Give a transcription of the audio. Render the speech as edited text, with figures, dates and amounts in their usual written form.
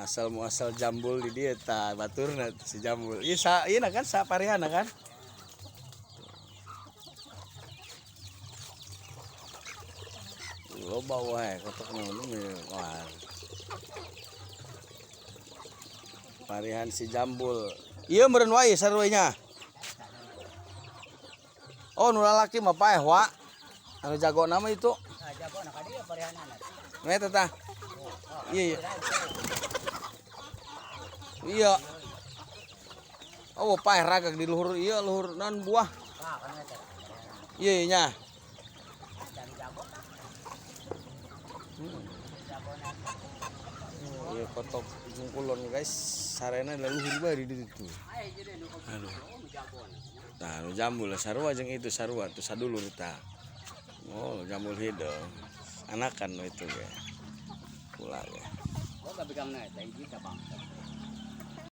Asal muasal jambul di dieu tah baturna si jambul. Ieu sa ieu kan sa parihana kan. Loba wae kotok naon wah. Parihan si jambul. Ieu meureun wae sarua nya. Oh, nu lalaki mah paeh wa. Anu jago nama itu. Ah, jago na ka dieu parihanana. Nu eta tah. Iya, iya. Iya. Oh, paeh ragag di luhur ieu luhur non buah. Ah, kan eta. Iya iya nya. Dan jago. Jago na. Iya kotok ujung kulon guys. Sarena leluhur bae di ditu tuh. Ay, jadi nu Aduh. jago na. Nah, nu jambul sarua jeung itu sarua tuh sadulur tah. Oh, jambul hideung. Anakan nu itu ge. Pula ge. Gua gabigang na eta hiji ka bang.